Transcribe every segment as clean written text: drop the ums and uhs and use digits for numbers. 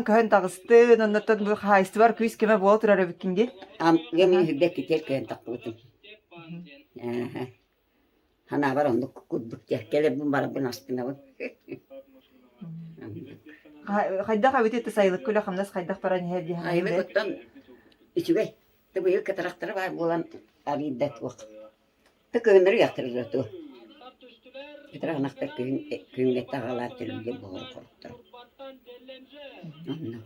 Көһөн таҕыстын, оннуттан бу хаһаайыстыбар күүс-көмө буола турар эбиккин дии. Амтыга мин үрбэт китиэр көһөн тахпытым. Ааһа. Санаабар оннук курдук дьэ кэлэрбин барарбын астынабын. Хайдах эбит это сайылыкка үлэ-хамнас хайдах баран иһэр дии саныыбын Айылык оттон үчүгэй. Тыбыйы кытарахтара баар буолан арыйда туох. Ты кыһыннары ыйахтарыгар туох. Кытарах күһүн күҥҥэ таҕалаан төлүүллэр буолар хоруктар. Оннук.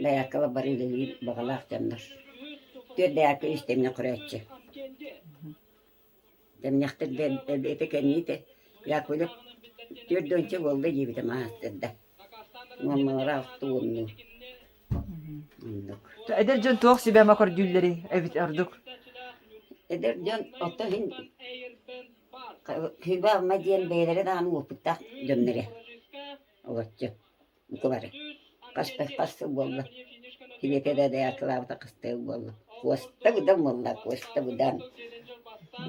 Дайааккала бары үлэлиир баҕалаах дьоннор. Түөрт дайаакка үс тэмнэ көрөөччү. Тэмнэхтэр этэ кэнниитэ Яковлев түөрт уонча буолла диэбитэ маастарда. Мамалара алта уоннуу. Оннук. Эдэр дьон туох сүбэ-ама көрдүүллэрий эбит ордук? Эдэр дьон оттон иһин Хүйбэ-алма диэн бэйэлэрэ даҕаны уопуттаах дьоннор ээ олоччу бука бары. Хас да хас сыл буолла. Килиэтэ да дайаакылаабыта хас да сыл буолла. Куоста быдан буолла, Куоста быдан.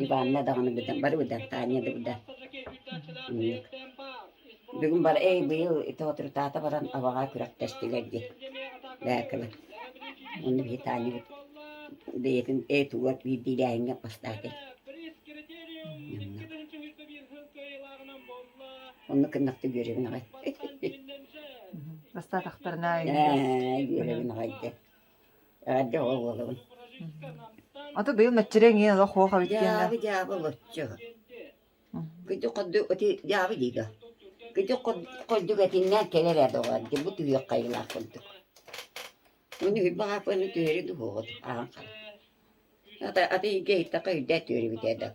Иванна даҕаны быдан, бары быдан, Таня да быдан. Оннук. Бүгүн бар эй быйыл тоотурутаата баран Абаҕа күрэхтэстилэр дии Бээкэлэр. Онно биһи Танябыт бэйэтин ээ тугар биирдиилээһиҥҥэ бастаата. Оннук. Оннук гыннахта үөрэбин аҕай. Бастаатахтарына Ээ, үөрэбин аҕай дьэ. Эҕэрдэ оҕо буолабын. Ата быйыл мэччирэҥ иин олох хуох эбит диэннэр. Дьаабы дьаабы олоччу. Кыдьык хордук ити дьаабы дии да. Кыдьык хордук этиннээн кэлэр ээ доҕоор дии бу түһүөх хайылаах курдук. Уну үрбэх ааппыны түһэри дуһуоҕут ааһан хаал. Ата аты иһирдьэ иһиттэххэ үрдээ түөрүбүтэ да.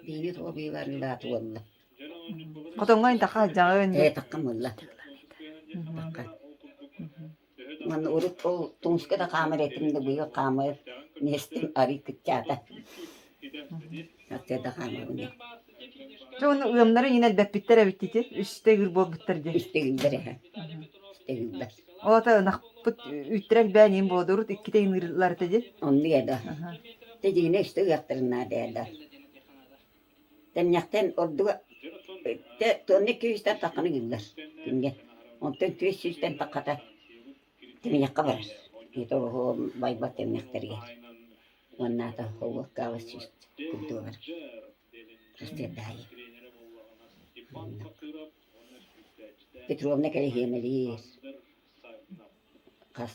Биини тоҕо быйыл арыылаата уолла. Хотоҥҥо интахха сылдьаҕын Ээ таххам буолла. Тахха. Уонна урут ол тумуска да хаамар этим да быйыл хаамар миэстэм арый кыччаата. Сарсыарда хаамабын дии. Дьэ уонна ыамнары иҥин элбэппиттэр эбит ити. Үстэ ыыр буолбуттар дии. Үстэ ыыллар эһэ. Үстэ ыыллар. Ол ата ынахпыт үүттэрэ элбээн иһин буолуо урут иккитэ ыҥыырыллар этэ дии. Оннук ээ да. Дьэ дьиҥинэ үстэ ыахтарын наада ээ да. Тэмнэхтэн ордуга тонна 200-тэн тахханы ыыллар күҥҥэ. Онтон 400-тэн таххата тэминэххэ барар. Ити байбат тэминэхтэригэр. Уоннаата холуокка 800 курдуга барар. Сарсыарда аайы. Петровна кэлэһиэмэлиир. Хас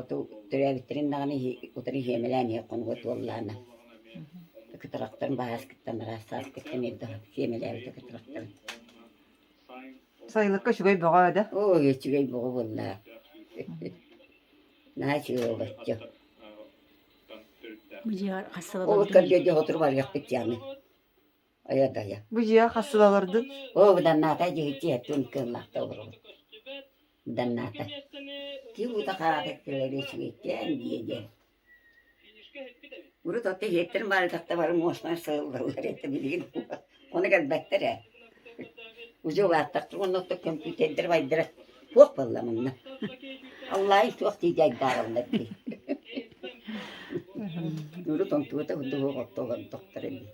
оту төрөөбүттэрин даҕаны утары иһиэмэлээн иһэ хонуга туоллаана. Кытарахтарын баһааскыттан араас сааскыттан эрдэ сиэмэлээбитэ кытарахтарын. Сайылыкка үчүгэй бөҕө да? Ой, үчүгэй бөҕө буолла. Наһаа үчүгэй олоччу. Ол көрдүө отур барыахпыт дьааны. Айа да айа. Бу дьиэ хас сыл олордун? Оо, быданнаата дьиһиччи эттин кыыллаахта олоробут. Быданнаата. Ким уута хараата кэлэр үчүгэйкээн дии диэн. Урут отто иһиэттэрин баарытахта бары муостан сыллаллар этэ билигин ону кэлбэттэр ээ. Уже улааттахтар уонна отто көмпүүтэрдэр байдара туох буолла манна. Аллаай туох дии дьайдаараллар дии. Урут онтугута курдук отто олордохтор дии.